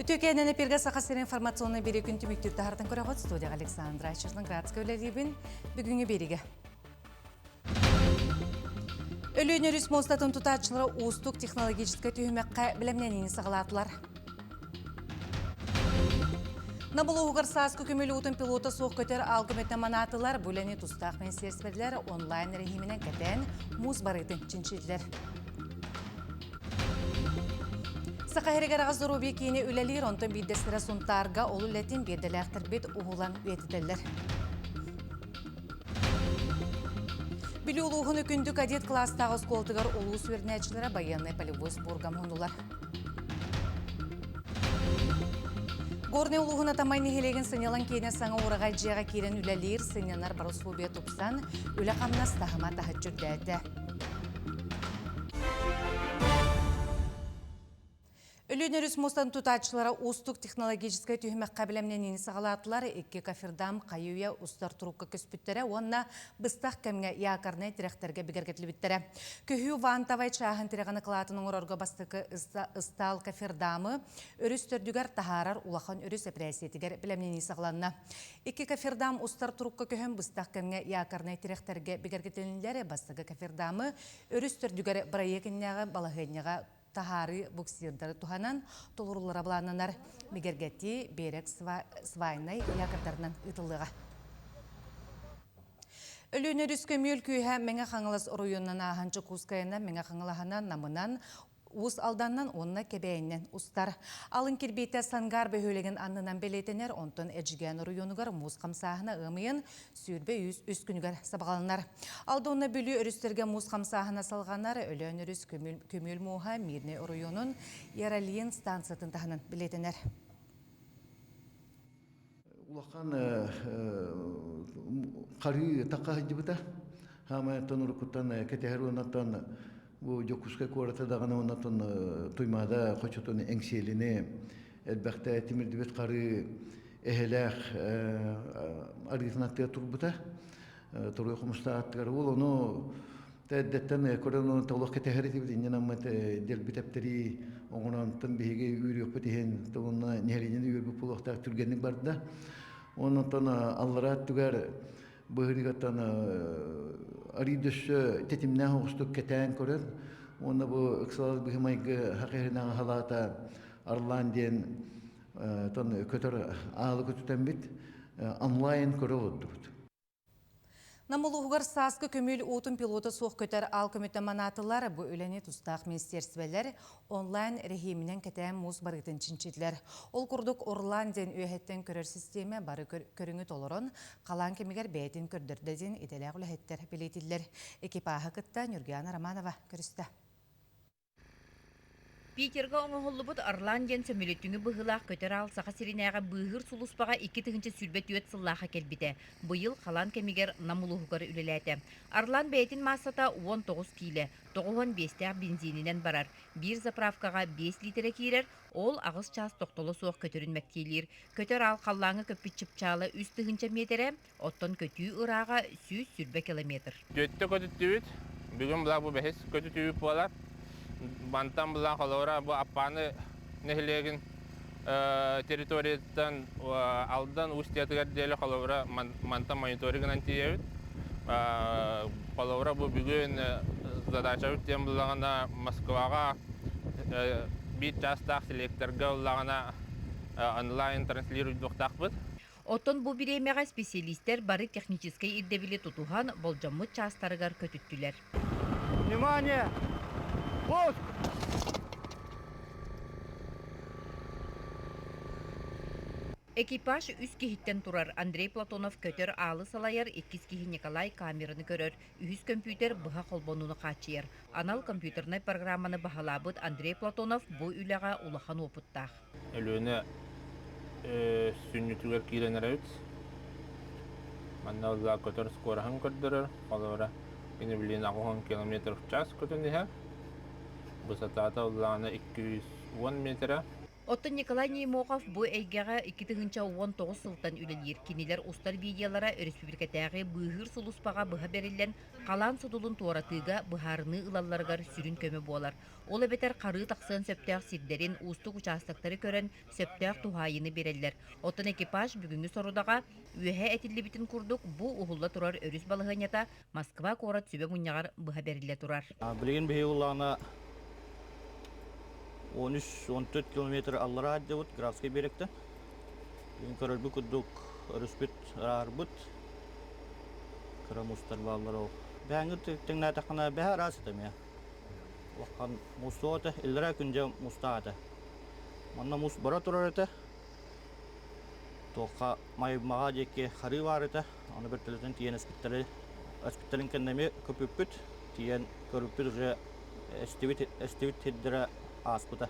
Үтүөкээнэн эпиргэ Саха сирин информационнай биэрии күн түмүктүүр таһартан көрөҕүт студияҕа Александра Черноградская үлэлиибин. Бүгүҥҥү биэриигэ. Өлүөн өрүс муостатын тутааччылара уустук технологическай түһүмэххэ бэлэмнэниини саҕалаатылар. Набылууһугар сааскы көмүл уутун пилота суох көтөр аал көмөтүнэн манаатылар. Бу үлэни тустаах министиэристибэлэр онлайн эрэһииминэн кэтээн муус барыытын чинчийдилэр. Саха сиригэр аҕыс доруобуйа киинэ үлэлиир, онтон биирдэстэрэ Сунтаарга ол үлэтин биэрдэлээхтэрбит уһулан үйэтитэллэр. Бүлүү улууһун Үкүндү кадет кылаастаах оскуолатыгар улуус үөрэнээччилэрэ байыаннай полевой сборга муһуннулар. Горнай улууһун Атамай нэһилиэгин сынньалаҥ киинэ саҥа уораҕай дьиэҕэ киирэн үлэлиир, сынньанар боросуобуйа тупсан, үлэ-хамнас таһыма таһыччы үрдээтэ. Өлүөн өрүс муостан тутааччылара уустук технологическай түһүмэххэ бэлэмнэниини саҕалаатылар. Икки кофердам хайы-үйэ устар турукка көспүттэрэ уонна быстах кэмҥэ якорнай тирэхтэргэ бигэргэтиллибиттэрэ. Көһүү вантовай чааһын тирэҕин акылаатын оҥорорго бастакы ыстаал кофердамы өрүс төрдүгэр таһаарар улахан өрүс эпэрээссийэтигэр бэлэмнэнии саҕаланна. Икки кофердам устар турукка көһөн быстах кэмҥэ якорнай тирэхтэргэ бигэргэтилиннилэр. Бастакы кофердамы өрүс төрдүгэр бырайыак иннээҕи балаһыанньаҕа таһаарыы буксирдары туһанан толоруллара былааннанар. Бигэргэтии Берег свайнай якордарынан ыытыллыаҕа. Өлүөнэ өрүс көмүөл күүһэ Мэҥэ Хаҥалас оройуонунан ааһан Дьокуускайынан, Мэҥэ Хаҥалаһынан, Намынан, Уус Алданынан уонна Кэбээйинэн устар. Алын кирбиитэ Сангаар бөһүөлэгин аннынан бэлиэтэнэр, онтон Эдьигээн оройуонугар муус хамсааһына ыамыйан 23 күнүгэр сабаҕаланар. Алда уонна Бүлүү өрүстэргэ муус хамсааһына салҕанар, Өлөөн өрүс көмүөл мууһа Мирнэй оройуонун Яралиин станциятын таһынан бэлиэтэнэр. Улахан харыы такка сылдьыбыта. Хаамайаттан уруккуттан кэтэһэр уоннаттан бу Дьокуускай куората даҕаны уоннаттан Туймаада хочотун Эҥсиэлини элбэхтэ тимирдибит харыы эһэлээх арыытын аттыгар турбута. Туруй хомустаах аттыгар. Ол ону эрдэттэн көрөн оны толох кэтэһэр этибит инньэ наммыт дэлби тэптэрии оҥоронтон биһиги үүрүөхпүт иһин уонна нэһилиэнньэни үүрбүт буолуохтаах түргэнник барда. Онтон аллараа өттүгэр быһырыгаттан арыый дөссө тэтимнээх оҕустук кэтээн көрөн уонна бу ыксалас быһымайгы хахиһинэҕэ халаата Арлаан диэн тон көтөр аалы көтүтэммит онлайн көрө олордубут. Нам улууһугар сааскы көмүөл уутун пилота суох көтөр аал көмөтө манаатылар. Бу үлэни тустаах министиэрстибэлэр онлайн эрэһииминэн кэтээн муус барыытын чинчийдилэр. Ол курдук Орлан диэн үөһэттэн көрөр систиэмэ бары көрүҥү толорон, халаан кэмигэр бэйэтин көрдөрдө диэн идэлээх үлэһиттэр бэлиэтииллэр. Экипаһы кытта Нюргиана Романова көрүстэ. Питерга оҥоһуллубут Орлан диэн сөмөлүөттүҥү быһыылаах көтөр аал Саха сиринээҕи быыһыыр сулууспаҕа 2024 сыллаахха кэлбитэ. Быйыл халаан кэмигэр Нам улууһугар үлэлээтэ. Орлан бэйэтин маассата 19 киилэ, 95-тээх бензининэн барар. Биир заправкаҕа 5 лиитэрэ киирэр, ол аҕыс чаас тохтоло суох көтөрүн мэктиэлиир. Көтөр аал халлааҥҥа көппүт чыпчаала 3000 миэтэрэ, Оттон көтүү ырааҕа 120 километр. Түөттэ көтүттүбүт. Бүгүн була бу бэһис көтүтүүбүт буолар. Мантан була холобура бу Аппааны нэһилиэгин территорияттан Алдан устьятыгар диэри холобура мантан мониторингынан тиийэбит. Холобура бу бүгүн задачабыт диэн буллаҕына Москваҕа биир чаастаах селекторга ыллаҕына онлайн транслируйдуохтаахпыт. Оттон бу бириэмэҕэ специалистэр бары техническэй ирдэбили тутуһан, болдьоммут чаастарыгар көтүттүлэр. Внимание! Пуск! Экипаж үс киһиттэн турар. Андрей Платонов көтөр аалы салайар, иккис киһи Николай камераны көрөр, үһүс көмпүүтэр быһа холбонууну хааччыйар. Анал компьютернай программаны баһылаабыт Андрей Платонов бу үлэҕэ улахан уопуттаах. Өлүөнэ сүнньүтүгэр киирэн эрэбит. Манна ылла көтөр скороһын көрдөрөр. Холобура, кини билигин 80 километр в час көтөн иһэр. Высотата ыллаҕына 210 метрэ. Оттон Николай Неймохов бу эйгэҕэ 2019 сылтан үлэлиир. Кинилэр устар видеолара өрөспүүбүлүкэтээҕи быыһыыр сулууспаҕа быһа бэриллэн, халаан содулун туоратыыга быһаарыныы ылалларыгар сүрүн көмө буолар. Ол эбэтэр харыы тахсыан сөптөөх сирдэрин, уустук учаастактары көрөн, сөптөөх туһаайыыны биэрэллэр. Оттон экипаж бүгүҥҥү сорудаҕа, үөһэ этиллибитин курдук, бу уһулла турар өрүс балаһыанньата Москва куорат сүбэ мунньаҕар быһа бэриллэ турар. Билигин биһиги улаана 13-14 километр аллараа дьабыт Графскай биэрэктэн. Бүгүн көрөрбүт курдук өрүспүт ыраарбыт. Кыра мустар бааллар ол. Бэһэҥҥи тэҥнээтэххинэ бэһэ араас этэ эмиэ. Улахан муус суох этэ. Иллэрээ күн дьэ муустаах этэ. Манна муус бара турар этэ. Туохха Майбаҕа диэки харыы баар этэ. Аны бөртөлөтөн тиийэн эспиттэри эспиттэрин кэннэ эмиэ көпүппүт. Тиийэн көрбүппүт уже эстибит эстибит сирдэрэ ааспыта.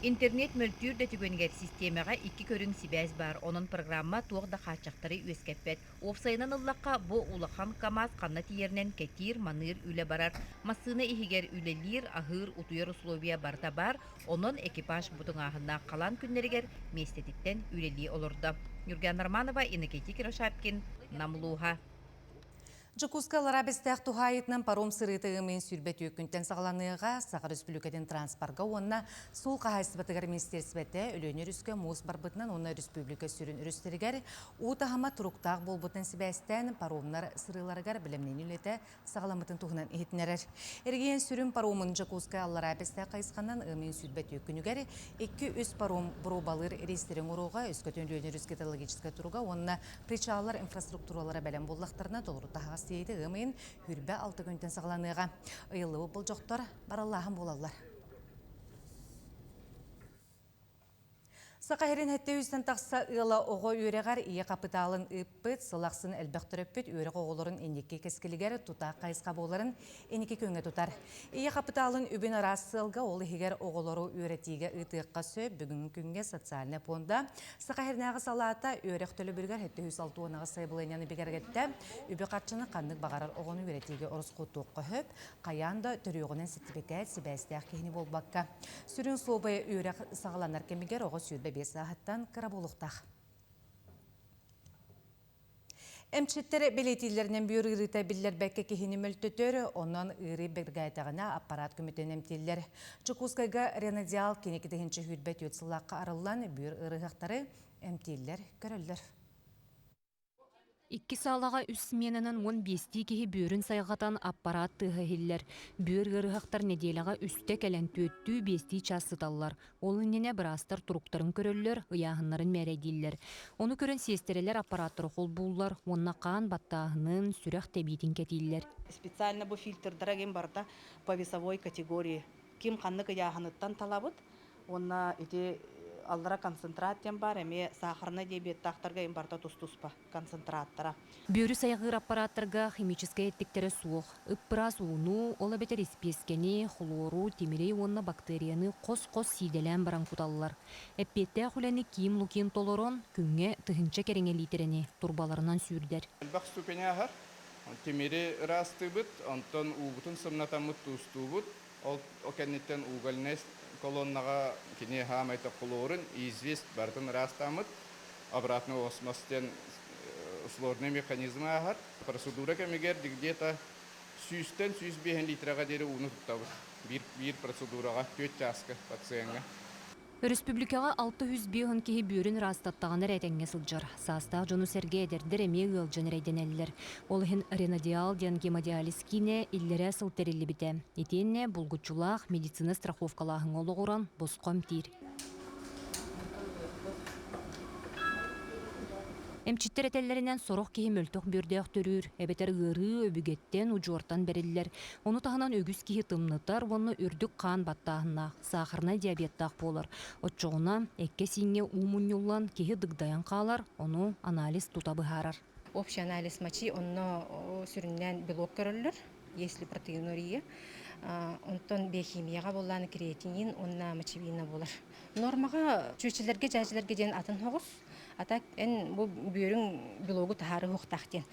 Интернет мөлтүүр да түгэнигэр систиэмэҕэ икки көрүҥ сибээс баар, онон программа туох да хааччахтары үөскэппэт. Уопсайынан ыллахха, бу улахан КАМАЗ ханна тиийэринэн кэтиир-маныыр үлэ барар. Массыына иһигэр үлэлиир, аһыыр, утуйар условия барыта баар, Онон экипаж бу тыҥааһыннаах халаан күннэригэр миэстэтиттэн үлэлии олордо. Ньургуяна Романова, Иннокентий Кирашапкин, Нам улууһа. Дьокуускай Аллараа Бэстээх туһаайытынан паром сырыыта ыамыйын 24 күнтэн саҕаланыаҕа. Саха Өрөспүүбүлүкэтин транспорга уонна суол хаһаайыстыбатыгар министиэристибэтэ Өлүөнэ өрүскэ муус барбытынан уонна өрөспүүбүлүкэ сүрүн өрүстэригэр уу таһыма туруктаах буолбутунан сибээстээн паромнар сырыыларыгар бэлэмнэнии үлэтэ саҕаламмытын туһунан иһитиннэрэр. Эрэгийиэн сүрүн паромун Дьокуускай Аллараа Бэстээх хайысханан ыамыйын 24 күнүгэр 2-3 паром боруобалыыр рейстэрин оҥорууга өскөтүн Өлүөнэ өрүс гидрологическай туруга уонна причаллар инфраструктуралара бэлэм буоллахтарына толору таһаҕас тиэйиитэ ыам ыйын 26 күнтэн саҕаланыаҕа. Ыйыллыбыт болдьохтор бараллааһын буолаллар. Саха сирин сэттэ сүүстэн тахса ыала оҕо үөрэҕэр ийэ хапытаалын ыыппыт, сыл ахсын элбэх төрөппүт үөрэх оҕолорун инники кэскилигэр тутаах хайысха буоларын инники күҥҥэ тутар. Ийэ хапытаалын үбүн араас сыалга, ол иһигэр оҕолору үөрэтиигэ ыытыахха сөп. Бүгүҥҥү күҥҥэ социальнай пуонда Саха сиринээҕи салаата үөрэх төлөбүрүгэр 768 сайабылыанньаны бигэргэттэ. Үбү-харчыны ханнык баҕарар оҕону үөрэтиигэ ороскуоттуохха сөп. Хайаан да төрүөҕүнэн сэртипикээт сибээстээх киһини буолбакка, сүрүн суобай үөрэх саҕаланар кэмигэр оҕо 25 сааһыттан кыра буолуохтаах. Эмчиттэр бэлиэтииллэринэн бүөр ыарыыта биллэрбэккэ киһини мөлтөтөр, онон ыарыы бэргээтэҕинэ аппараат көмөтүнэн эмтииллэр. Дьокуускайга Ренодиал кини 2024 сыллаахха арыллан бүөр ыарыһахтары эмтииллэр, көрөллөр. Икки саалаҕа үс сменанан уон биэстии киһи бүөрүн сайҕатан аппараат тыаһа иһиллэр. Бүөр ыарыһахтар нэдиэлэҕэ үстэ кэлэн түөртүү-биэстии чаас сыталлар. Ол иннинэ быраастар туруктарын көрөллөр, ыйааһыннарын мээрэйдииллэр. Ону көрөн сиэстэрэлэр аппарааттары холбууллар уонна хаан баттааһынын, сүрэх тэбиитин кэтииллэр. Специально бу фильтрдара ким барыта по весовой категории. Ким ханнык ыйааһыныттан талабыт, Уонна ити аллара концентрат диэн баар, эмиэ сахарнай диабеттаахтарга им барыта тус-туспа концентраттара. Бүөрү сайҕыыр аппарааттарга химическэй эттиктэрэ суох. Ыппыраас ууну, ол эбэтэр испиэскэни, хлору, тимири уонна бактерияны хос-хос сиидэлээн баран куталлар. Эппиэттээх үлэни Ким Лукин толорон, күҥҥэ тыһыынча кэриҥэ лиитэрэни турбаларынан сүүрдэр. Элбэх ступени аһар. Тимири ыраастыыбыт, онтон уубутун сымнатаммыт туустуубут. Ол кэнниттэн угольнай колоннаҕа кини хаамай хлорун, известь барытын ыраастааммыт, обратный осмос диэн сложный механизм ааһар. Процедура кэмигэр где-то сүүстэн 105 литраҕа диэри ууну туттабыт. Биир, биир процедураҕа түөрт чааска пациеҥҥа. Өрөспүүбүлүкэҕэ 605 киһи бүөрүн ыраастаттаҕына эрэ этэҥҥэ сылдьар. Саастаах дьону сэргэ эдэрдэр эмиэ ыалдьан эрэйдэнэллэр. Ол иһин Ренодиал диэн гемодиализ киинэ иллэрээ сыл тэриллибитэ. Итиэннэ булгуччулаах медицина страховкалааһыҥҥа олоҕуран босхо эмтиир. Эмчиттэр этэллэринэн, сорох киһи мөлтөх бүөрдээх төрүүр, эбэтэр ыарыы өбүгэттэн, удьуортан бэриллэр. Ону таһынан үгүс киһи тымнытар уонна үрдүк хаан баттааһыннаах. сахарнай диабеттаах буолар. Оччоҕуна эккэ-сииҥҥэ уу мунньуллан киһи дыгдайан хаалар, ону анализ тута быһаарар. Общий анализ мочи онно сүрүннээн белок көрөллөр, если протеинурия. Онтон биохимияҕа буоллааны креатинин уонна мочевина буолар. Нормаҕа чүөчэлэргэ, дьээдьэлэргэ диэн атын соҕус. А так эн бу бүөрүҥ белогу таһаары уохтаах диэн.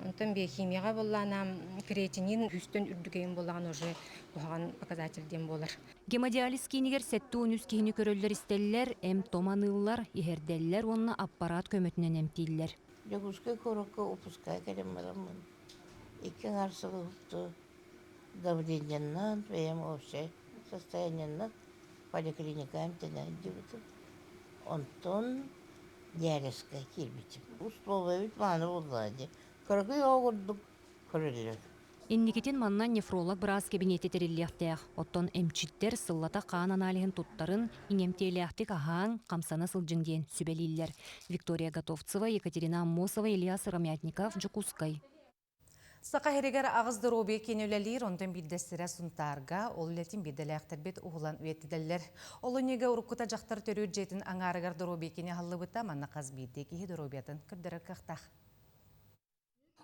Онтон биохимияҕа буоллаана креатинин үстэн үрдүгэйин буоллаҕына уже куһаҕан показатель диэн буолар. Гемодиализ киинигэр 73 киһини көрөллөр-истэллэр, эм-том аныыллар, иһэрдэллэр уонна аппараат көмөтүнэн эмтииллэр. Дьокуускай куоракка выпускка кэлэн бараммын икки аҥаар сыл уһукту давлениеннан, бэйэм общай состояниеннан поликлиника эмтэнэ сылдьыбытым. Онтон диализка киирбитим. Условиябыт мааны буоллаҕа дии. Кыракый оҕо курдук көрөллөр. Инникитин манна нефролог быраас кэбиниэтэ тэриллиэхтээх. Оттон эмчиттэр сыллата хаан аналиһын туттарын, иҥэмтиэлээхтик аһааҥ, хамсана сылдьыҥ диэн сүбэлииллэр. Виктория Готовцева, Екатерина Аммосова, Илья Сыромятников, Дьокуускай. Саха сиригэр аҕыс доруобуйа киинэ үлэлиир, онтон биирдэстэрэ Сунтаарга, ол үлэтин биирдэлээхтэрбит уһулан үйэтитэллэр. Олунньуга уруккута дьахтар төрүүр дьиэтин аҥаарыгар доруобуйа киинэ аһыллыбыта, манна хас биирдии киһи доруобуйатын көрдөрөр кыахтаах.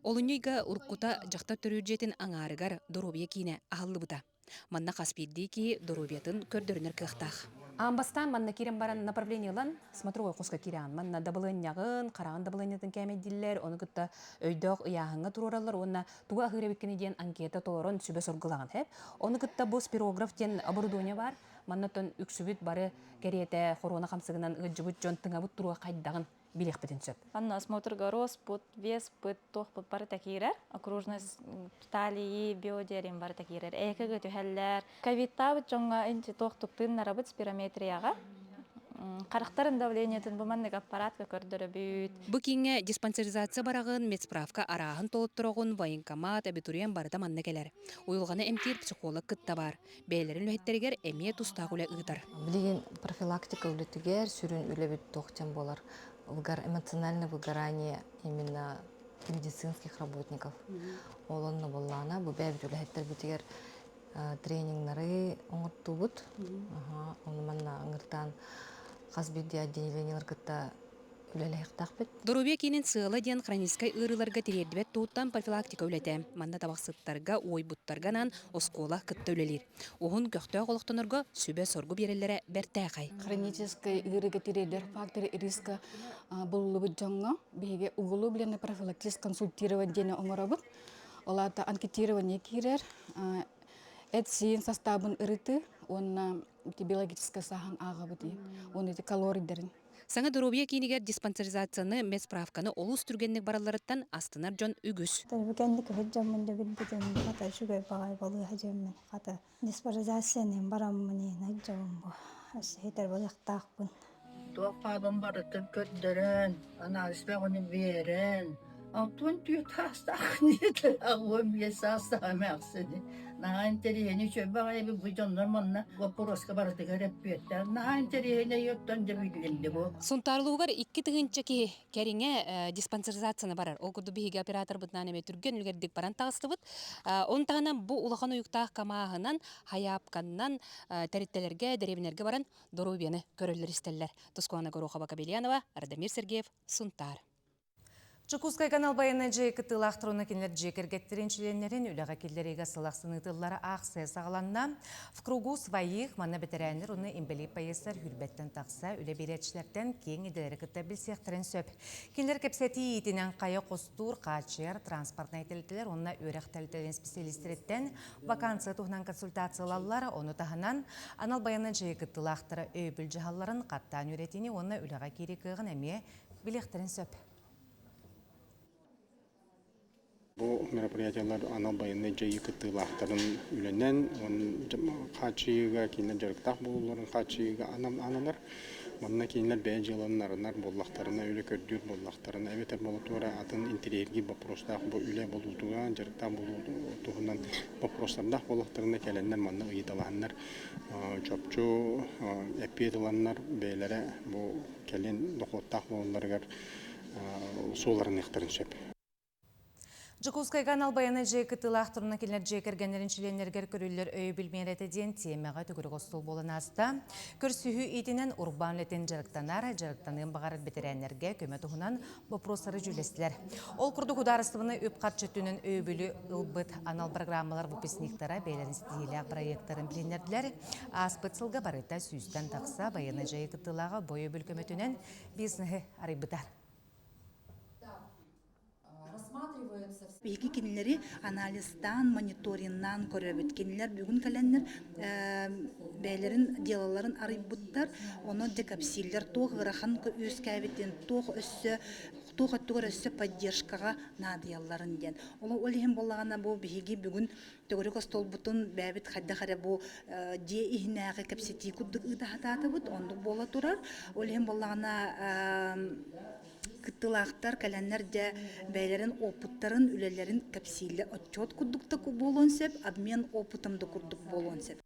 Олунньу ыйга уруккута дьахтар төрүүр дьиэтин аҥаарыгар доруобуйа киинэ аһыллыбыта. Манна хас биирдии киһи доруобуйатын көрдөрүнэр кыахтаах. Аан бастаан манна киирэн баран направление ылан смотровой хоско киирэҕин. Манна дабылыанньаҕын, хараҕын дабылыанньатын кээмэйдииллэр, ону кытта өйдөөх ыйааһыҥҥа туруораллар уонна тугу аһыыр эбиккиний диэн анкета толорон сүбэ соргулаҕын. Хэп. Ону кытта бу спирограф диэн оборудование баар. Манна оттон үксүбүт бары кэриэтэ хоруона хамсыгынан ыалдьыбыт дьон тыҥабыт туруга хайдаҕын билиэхпитин сөп. Манна осмотрга роспут, веспыт, туохпут барыта киирэр. Окружность талии, биодиарин барыта киирэр. ЭКГ түһэллэр. Ковидтаабыт дьоҥҥо инчи туохтук тыыннарабыт спирометрияҕа. Харахтарын давлениетын бу маннык аппаратка көрдөрөбүт. Бу кииҥҥэ диспансеризация бараҕын, медсправка арааһын толоттороҕун, военкомат, абитуриент барыта манна кэлэр. Уйулҕаны эмтиир психолог кытта баар. Бэйэлэрин үлэһиттэригэр эмиэ тустаах үлэ ыытар. Билигин профилактика үлэтигэр сүрүн үлэбит туох диэн буолар эмоциональное выгорание именно медицинских работников. Ол онно буоллаҕына бу бэйэбит үлэһиттэрбитигэр тренингнары оҥортуубут. Ону манна ыҥыртаан хас биирдии отделениелар кытта үлэлэһиэхтээхпит. Доруобуйа киинин сыала диэн хроническай ыарыыларга тириэрдибэт туһуттан профилактика үлэтэ. Манна табахсыттарга, уойбуттарга анаан оскуола кытта үлэлиир. Уһун көхтөөх олохтонорго сүбэ-соргу биэрэллэрэ бэртээхэй. Хроническай ыарыыга тириэрдэр факторы риска булуллубут дьоҥҥо биһиги углубленное профилактическое консультирование диэни оҥоробут. Ол аата анкетирование киирэр, эт-сиин састаабын ырытыы уонна биологическай сааһын ааҕабыт уонна ити калорийдарын. Саҥа доруобуйа киинигэр диспансеризацияны, медсправканы олус түргэнник баралларыттан астынар дьон үгүс. Кэнник үһүт дьоммун да билбитим, хата үчүгэй баҕайы балыыһа дьиэммин, хата диспансеризацияны бараммын иһин дьоммун бу хитер балыахтаахпын. Туох баабын барытын көрдөрөн, анализ бөҕөнү биэрэн, алтан түөрт саастаах аҕыам биэс саастаах эмээхсини наһаа интэриэһинэй үчүгэй баҕайы бу дьоннор манна боппуруоска барытыгар эппиэттээх наһаа интэриэһинэй оттон дьэ билинни бу Сунтаарлуугар 2000 киһи кэриҥэ диспансеризацияны барар. Ол курдук биһиги операторбытынан эмиэ түргэн үлүгэрдик баран таҕыстыбыт. Он таһынан бу улахан уйуктаах камааһынан, хайаапканнан тэрилтэлэргэ, дэриэбинэлэргэ баран доруобуйаны көрөллөр-истэллэр. Тускуана Горохова Кабельянова, Радомир Сергеев, Сунтаар. Дьокуускайга анал байыаннай дьайыы кыттыылаахтар уонна кинилэр дьиэ кэргэттэрин чилиэннэрин үлэҕэ киллэриигэ сыл ахсын ыытыллар аахсыйа саҕаланна. В кругу своих манна бэтэрээннэр уонна инбэлиит байыастар сүүрбэттэн тахса үлэ биэрээччилэртэн киэҥ идэлэри кытта билсиэхтэрин сөп. Кинилэр кэпсэтии иитинэн хайа хостуур, хааччыйар транспортнай тэрилтэлэр уонна үөрэх тэрилтэлэрин специалистэриттэн вакансия туһунан консультациялаллар. Ону таһынан анал байыаннай дьайыы кыттыылаахтара өйөбүл дьаһалларын хаттаан үөрэтиини уонна үлэҕэ киирии кыаҕын эмиэ билиэхтэрин сөп. Бу мероприятиелар анал байыаннай дьайыы кыттыылаахтарын үлэнэн хааччыйыыга, кинилэр дьарыктаах буолууларын хааччыйыыга ананар. Манна кинилэр бэйэ дьыаланан арынар буоллахтарына, үлэ көрдүүр буоллахтарына, эбэтэр болотуора атын интэриэһиргиир боппуруостаах бу үлэ болуутуга, дьарыктаах буолуу туһунан боппуруостардаах буоллахтарына кэлэннэр манна ыйыталаһаннар чопчу эппиэт ыланнар бэйэлэрэ бу кэлин дохуоттаах буолалларыгар суолларыныахтарын сөп. Дьокуускайга анал байыаннай дьиэ кыттыылаах туруна кинилэр дьиэ кэргэннэрин чилиэннэригэр көрүллэр өйөбүл миэрэтэ диэн тиэмэҕэ төгүрүк остуол буолан ааста. Көрсүһүү иитинэн урбаан үлэтин дьарыктанар, дьарыктаныан баҕарар бэтэрээннэргэ көмө туһунан боппуруостары дьүүллэстилэр. Ол курдук судаарыстыбаны үп-харчы өттүнэн өйөбүлү ылбыт анал программалар выпускниктара бэйэлэрин ситиһиилээх бырайыактарын билиһиннэрдилэр. Ааспыт сылга барыта сүүстэн тахса байыаннай дьайыы кыттыылааҕа бу өйөбүл көмөтүнэн бизнеһи арыйбыта. Биһиги кинилэри анализтаан, мониториннаан көрөбүт. Кинилэр бүгүн кэлэннэр бэйэлэрин делаларын арыйбыттар, онон декапсиллэр туох ыарахан үөскээбитин, туох өссө туох өттүгэр өссө поддержкаҕа наадыйалларын диэн. Ол иһин буоллаҕына бу биһиги бүгүн төгүрүк остуолбутун бэйэбит хайдах эрэ бу дьиэ иһинээҕи кэпсэтии курдук ыыта сатаатыбыт, оннук буола турар. Ол иһин буоллаҕына Кыттыылаахтар кэлэннэр дьэ бэйэлэрин опыттарын, үлэлэрин кэпсииллэр. Отчуот курдук да буолуон сөп, обмен опытом да курдук буолуон сөп.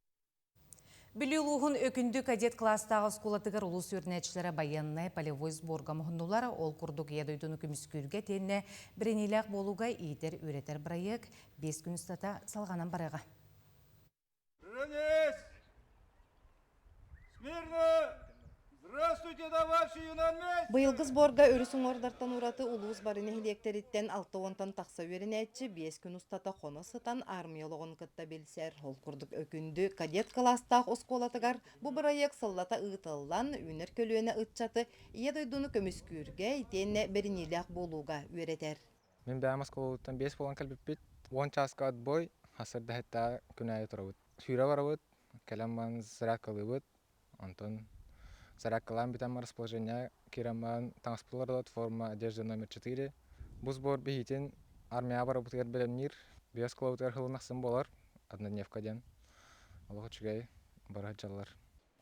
Бүлүү улууһун Өкүндү кадет класстааҕы оскуолатыгар улуус үөрэнээччилэрэ байыаннай полевой сборга муһуннулар. Ол курдук Ийэ дойдуну көмүскүүргэ итиэннэ бэриниилээх буолууга иитэр-үөрэтэр бырайыак 5 күн устата салҕанан барыаҕа. Равняйсь! Смирно! Здравствуйте, товарищи юнармейцы! Быйылгы сборга өрүс уҥуордартан ураты улуус бары нэһилиэктэриттэн алта уонтан тахса үөрэнээччи биэс күн устата хоно сытан аармыйа олоҕун кытта билсэр. Ол курдук Өкүндү кадет кылаастаах оскуолатыгар бу бырайыак сыллата ыытыллан, үүнэр көлүөнэ ыччаты Ийэ дойдуну көмүскүүргэ итиэннэ бэриниилээх буолууга үөрэтэр. Мин бэйэм оскуолабыттан биэс буолан кэлбиппит. Уон чааска отбой, сарсыарда күн аайы турабыт. Сүүрэ барабыт, кэлэн баран зарядкалыыбыт. Онтон зарядкалаан бүтэн баран расположение киирэн баран таҥаспытын уларытабыт, форма одежда номер четыре. Бу сбор биһиитин армияҕа барарбытыгар бэлэмниир. Биир оскуолабытыгар сылын ахсын буолар, однодневка диэн. Олох үчүгэй, бары сылдьаллар.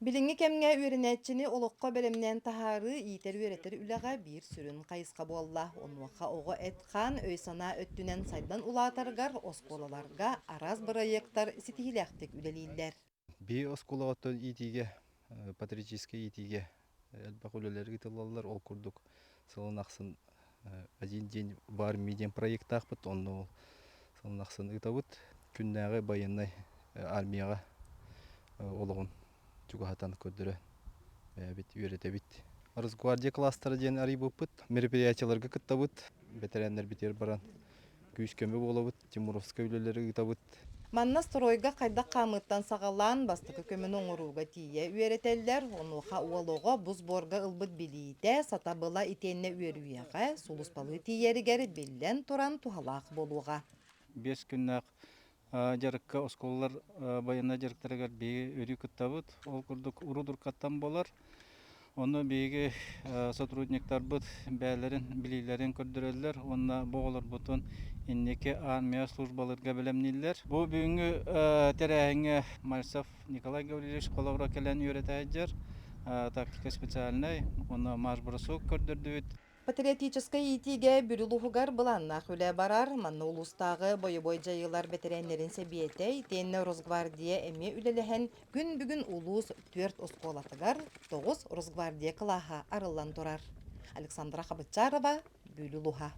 Билиҥҥи кэмҥэ үөрэнээччини олоххо бэлэмнээн таһаарыы иитэр-үөрэтэр үлэҕэ биир сүрүн хайысха буолла. Онуоха оҕо эт-хаан, өй-санаа өттүнэн сайдан улаатарыгар оскуолаларга араас бырайыактар ситиһиилээхтик үлэлииллэр. Биһи оскуолаҕа иитиигэ, патриотическай иитиигэ элбэх үлэлэр ыытыллаллар. Ол курдук сылын ахсын «Один день в армии» диэн проектаахпыт. Онно ол сылын ахсын ыытабыт. Күннээҕи байыаннай армияҕа олоҕун чугаһатан көрдөрө бэйэбит үөрэтэбит. Росгвардия класстара диэн арыйбыппыт. Мероприятиеларга кыттабыт. Бэтэрээннэрбитигэр баран күүс-көмө буолабыт. Тимуровскай үлэлэри ыытабыт. Манна стройга хайдах хаамыыттан саҕалаан бастакы көмөнү оҥорууга тиийэ үөрэтэллэр. Онуоха уол оҕо бу сборга ылбыт билиитэ, сатабыла итиэннэ үөрүйэҕэ сулууспалыы тиийэригэр биллэн туран туһалаах буолуоҕа. Биэс күннээх дьарыкка оскуолалар байыаннай дьарыктарыгар биһиги өрүү кыттабыт. Ол курдук урут-уруккаттан буолар. Онно биһиги сотрудниктарбыт бэйэлэрин билиилэрин көрдөрөллөр уонна бу оҕолорбутун инники армия службаларга бэлэмнииллэр. Бу бүгүҥҥү тэрээһиҥҥэ Мальцев Николай Гаврильевич холобура кэлэн үөрэтэ сылдьар. Тактика специальнай уонна марш-бросок көрдөрдүбүт. Патриотическай иитиигэ Бүлүү улууһугар былааннаах үлэ барар. Манна улуустааҕы бойобуой дьайыылар бэтэрээннэрин сэбиэтэ итиэннэ Росгвардия эмиэ үлэлэһэн, күн бүгүн улуус түөрт оскуолатыгар тоҕус Росгвардия кылааһа арыллан турар. Александра Хабычарова, Бүлүү улууһа.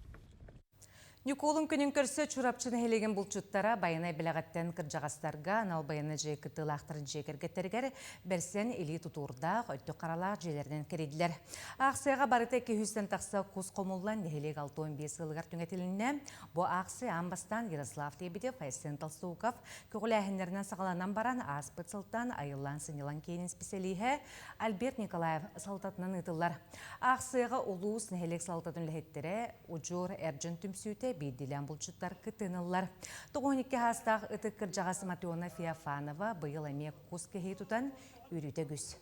Ньукуолун күнүн көрсө Чурапчы нэһилиэгин булчуттара байанай бэлэҕиттэн кырдьаҕастарга анал байыаннай дьиэ кыттыылаахтарын дьиэ кэргэттэригэр бэрсэн илии тутуурдаах, өттүк харалаах дьиэлэринэн кэрийдилэр. Аахсыйаҕа барыта 200-тэн тахса кус хомуллан нэһилиэк 65 ыалыгар түҥэтилиннэ. Бу аахсыйа аан бастаан Ярослав Лебедев, Айсен Толстуков көҕүлээһиннэринэн саҕаланан баран ааспыт сылтан Айыллаан сынньалаҥ киинин специалиһэ Альберт Николаев салалтатынан ыытыллар. Аахсыйаҕа улуус, нэһилиэк салалтатын үлэһиттэрэ, удьуор эр дьон түмсүүтэ биирдиилээн булчуттар кыттыыныллар. 92 саастаах ытык кырдьаҕас Матрена Феофанова быйыл эмиэ кус кэһии тутан үөрүүтэ үгүс.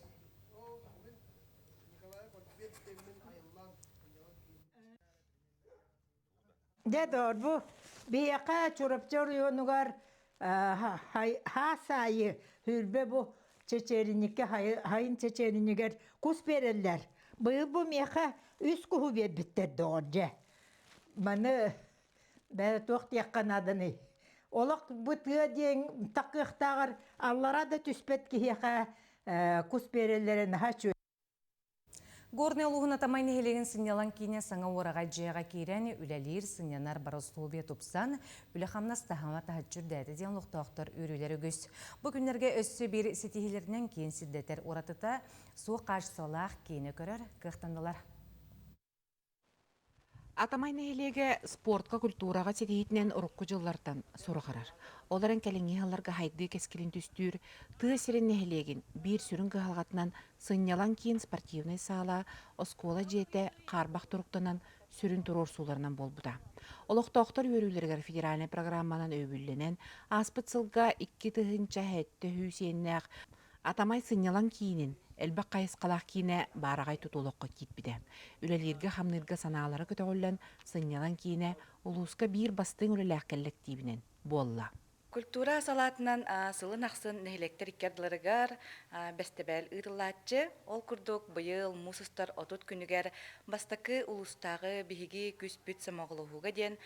Дьэ, доор, бу биһиэхэ Чурапчы оройуонугар хаас аайы сүүрбэ бу чэчиэринньиккэ хайын чэчиэринньигэр кус биэрэллэр. Быйыл бу миэхэ үс куһу биэрбиттэр доҕор дьэ. Маны бэйэ туох диэххэ нааданый? Олох бу тыа диэн такыахтааҕар аллара да түспэт киһиэхэ кус биэрэллэрэ наһаа үчүгэй. Горнай улууһун Атамай нэһилиэгин сынньалаҥ киинэ саҥа уораҕай дьиэҕэ киирэн, үлэлиир, сынньанар боростуобуйа тупсан, үлэ-хамнас таһыма таһыччы үрдээтэ диэн олохтоохтор үөрүүлэр үгүс. Бу күннэргэ өссө биир ситиһиилэринэн киин сирдэтэр уратыта суох хаачыстыбалаах киинэ көрөр кыахтаннылар. Атамай нэһилиэгэ спортка, культураҕа ситиһиитинэн урукку дьыллартан сураҕырар. Ол эрэн кэлиҥҥи сылларга хайдыы кэскилин түстүүр тыа сирин нэһилиэгин биир сүрүн кыһалҕатынан сынньалаҥ киин спортивнай саала, оскуола дьиэтэ хаарбах туруктанан сүрүн туруорсууларынан буолбута. Олохтоохтор үөрүүлэригэр федеральнай программанан өйөбүллэнэн, ааспыт сылга 2700 иэннээх Атамай сынньалаҥ киинин элбэх хайысхалаах киинэ баараҕай тутулукка киирбитэ. Үлэлииргэ-хамныырга санаалара көтөҕүллэн, сынньалаҥ киинэ улууска биир бастыҥ үлэлээх кэллэктиибинэн буолла. Культура салаатынан сылын ахсын нэһилиэктэр икки ардыларыгар бэстэбээл ыытыллааччы. Ол курдук быйыл муус устар 30 күнүгэр бастакы улуустааҕы биһиги күүспүт сомоҕолоһууга диэн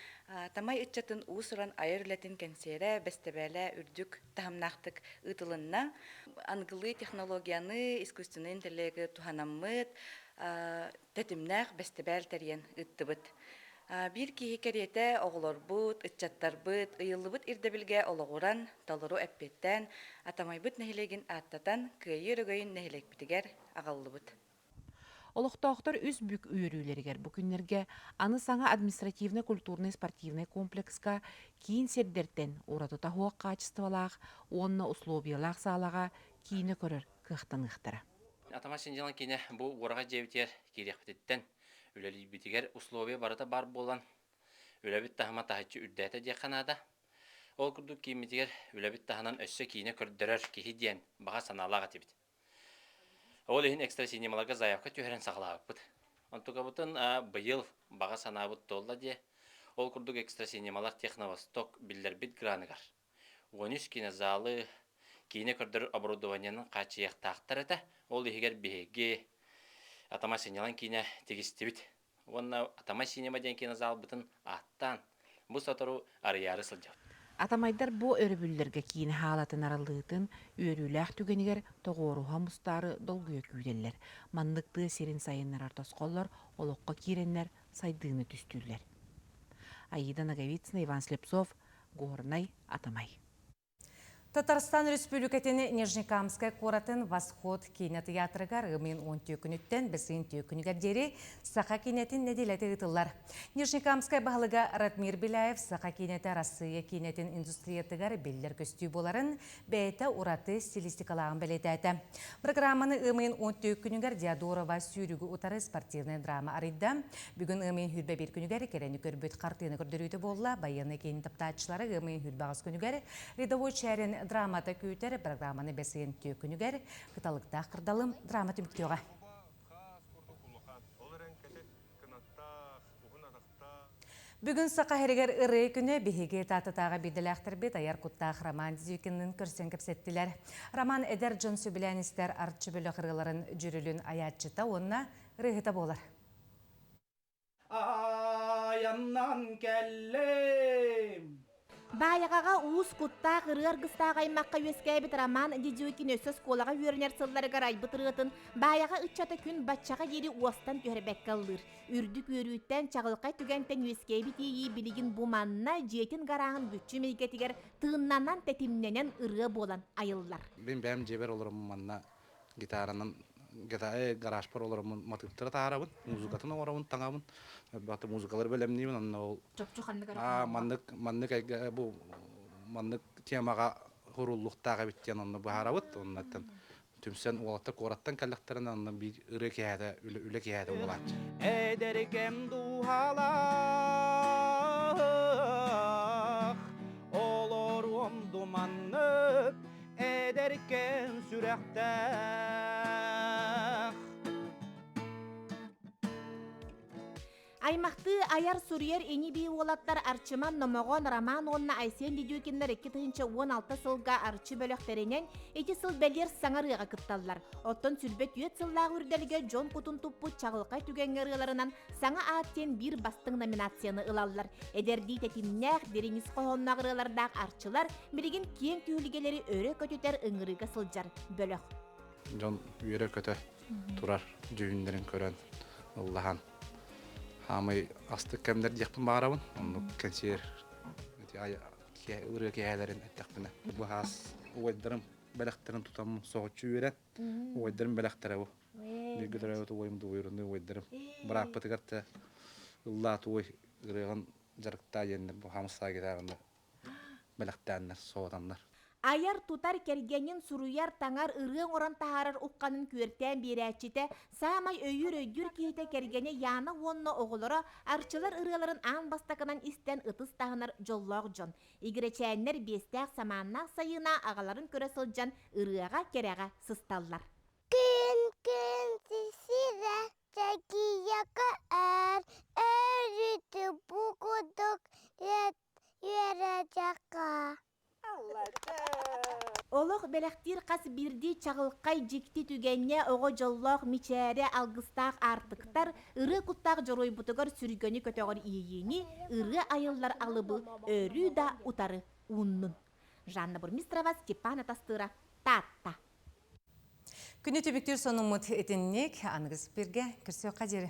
Тамай ыччатын уус-уран айар үлэтин кэнсиэрэ, бэстэбээлэ үрдүк таһымнаахтык ыытылынна. Аныгылыы технологияны, искусственнай интеллеги туһанаммыт, тэтимнээх бэстэбээл тэрийэн ыыттыбыт. Биир киһи кэриэтэ оҕолорбут, ыччаттарбыт ыйыллыбыт ирдэбилгэ олоҕуран, толору эппиэттээн, Атамайбыт нэһилиэгин ааттатан, Кыайыы өрөгөйүн нэһилиэкпитигэр аҕаллыбыт. Олохтоохтор үс бүк үөрүүлэригэр бу күннэргэ аны саҥа административнай-культурнай спортивнай комплекска киин сирдэртэн уратыта суох хаачыстыбалаах уонна условиялаах саалаҕа киинэ көрөр кыахтаныахтара. Атамай сынньалаҥ киинэ бу уораҕай дьиэбитигэр киириэхпититтэн үлэлиирбитигэр условия барыта баар буолан, үлэбит таһыма таһыччы үрдээтэ диэххэ наада. Ол курдук кииммитигэр үлэбит таһынан өссө киинэ көрдөрөр киһи диэн баҕа санаалаах этибит. Ол иһин экстра синемаларга заявка түһэрэн саҕалаабыппыт. Онтукабытын быйыл баҕа санаабыт туолла диэ. Ол курдук экстра синемалар Техновосток биллэрбит граныгар 13 кинозалы, киинэ көрдөрөр оборудованиенын хааччыйыахтаахтар этэ. Ол иһигэр биһиги Атама сынньалаҥ киинэ тигистибит. Уонна Атама синема диэн кинозалбытын ааттаан, бу сотору арыйаары сылдьабыт. Атамайдар бу өрөбүллэргэ киинэ хаалатын арыллыытын үөрүүлээх түгэнигэр тоҕуоруһа мустаары долгуйа күүтэллэр. Маннык тыа сирин сайыннарар тосхоллор олоххо киирэннэр сайдыыны түстүүллэр. Аида Ноговицына, Иван Слепцов, Горнай, Атамай. Татарстан Республикатын Нижнекамскай куоратын Восход киинэ тыйаатырыгар ымын 10 күнүттэн бэсин күнүгэр диэри саха киинэтин нэдиэлэтэ ыытыллар. Нижнекамскай баһылыга Ратмир Беляев саха киинэтэ Арассыыйа киинэтин индустриятыгар биллэр көстүү буоларын бэйэтэ ураты стилистикалааҕын бэлиэтээтэ. Программаны ымын 10 күнүгэр Диадорова сүүрүгү утары спортивнай драма арыйда. Бүгүн ыамыйын 21 күнүгэр кэрэни көрбүт хартыына көрдөрүүтэ буолла. Байыаннай киин таптааччылара ыамыйын 28 күнүгэр рядовой чээрин драмата күүтэр программаны бэс ыйын түө күнүгэр Кыталыктаах кырдалым драма түмүктүөҕэ. Бүгүн Саха сиригэр ырыа күнэ биһиги Таататааҕы биирдэлээхтэрбит айар куттаах Роман Дизюкинныын көрсөн кэпсэттилэр. Роман эдэр дьон сөбүлээн истэр арчы бөлөх ырыаларын дьүрүлүн айааччыта уонна ырыаһыта буолар. Айаннан кэллим. Баайаҕаҕа уус куттаах ырыа аргыстаах аймахха үөскээбит Роман Дедюкин өссө оскуолаҕа үөрэнэр сылларыгар айбыт ырыатын Баайаҕа ыччата күн баччаҕа диэри уостан түһэрбэккэ ыллыыр. Үрдүк үөрүүттэн, чаҕылхай түгэнтэн үөскээбит иэйии билигин бу манна дьиэтин гарааһын бүччүм эйгэтигэр тыыннанан, тэтимнэнэн ырыа буолан айыллар. Мин бэйэм дьиэбэр олороммун манна гитаранан гаражпар олороммун матыыптары таһаарабын, музыкатын оҥоробун, таҥабын, баты музыкалары бэлэмниибин, онно ол Чопчу ханнык эрэ маннык маннык эйгэ бу маннык темаҕа суруллуохтаах эбит диэн онно быһаарабыт. Оннуттан түмсэн уолаттар куораттан кэллэхтэринэ онно биир ырыа киэһэтэ үлэ киэһэтэ буолааччы. Эдэркэм дууһалаах олоруом думаннык эдэркээн сүрэхтээх. Аймахтыы айар суруйар ини-бии уолаттар Арчыман Номоҕон, Роман уонна Айсен Дедюкиннар 2016 сылга Арчы бөлөхтөрүнэн ити сыл бэлиэр саҥа ырыаҕа кытталлар. Оттон сүрбэ түөрт сыллаах үрдэлгэ дьон кутун туппут чаҕылхай түгэҥҥэ ырыаларынан Саҥа аат диэн биир бастыҥ номинацияны ылаллар. Эдэрдии тэтимнээх, дириҥ ис хоһоонноох ырыалардаах арчылар билигин киэҥ түһүлгэлэри өрө көтүтэр ыҥырыыга сылдьар бөлөх. Дьон үөрэ-көтө. турар дьүһүннэрин көрөн ыллаһан хаамай астык кэмнэр диэхпин баҕарабын. Оннук кэнсиэр ырыа киэһээлэрин эттэхпинэ. Бу хаас убайдарым бэлэхтэрин тутаммын соһуччу үөрэн убайдарым бэлэхтэрэ бу. Бииргэ төрөөбүт убайым дуойурунуу убайдарым бырааппытыгар да ыллаат уой ырыаҕын дьарыктаа диэннэр бу хамсаа гитараны бэлэхтээннэр соҕотаннар. Айар-тутар кэргэнин суруйар-таҥар ырыа оҥорон таһаарар ухханын күөртээн биэрээччитэ, саамай өйүүр-өйдүүр киһитэ кэргэнэ Яна уонна оҕолоро Арчылар ырыаларын аан бастакынан истэн ытыс таһынар дьоллоох дьон. Игирэчээннэр биэстээх самааннаах сайыына аҕаларын көрө сылдьан ырыаҕа, кэрэҕэ сысталлар. Күн күн сисирэ чэгийэкэ эр өрүтү бу курдук үөрэтиэххэ. Олох бэлэхтиир хас биирдии чаҕылхай дьикти түгэҥҥэ оҕо дьоллоох мичээрэ алгыстаах аартыктар ырыа куттаах дьоруойбутугар сүргэни көтөҕөр иэйиини ырыа айыллар алыбы өрүү да утары ууннун. Жанна Бурмистрова, Степан Атастыра, Таатта. Күнү түбүктүүр сонуммут итинник аныгыс бирге көрсүөххэ диэри.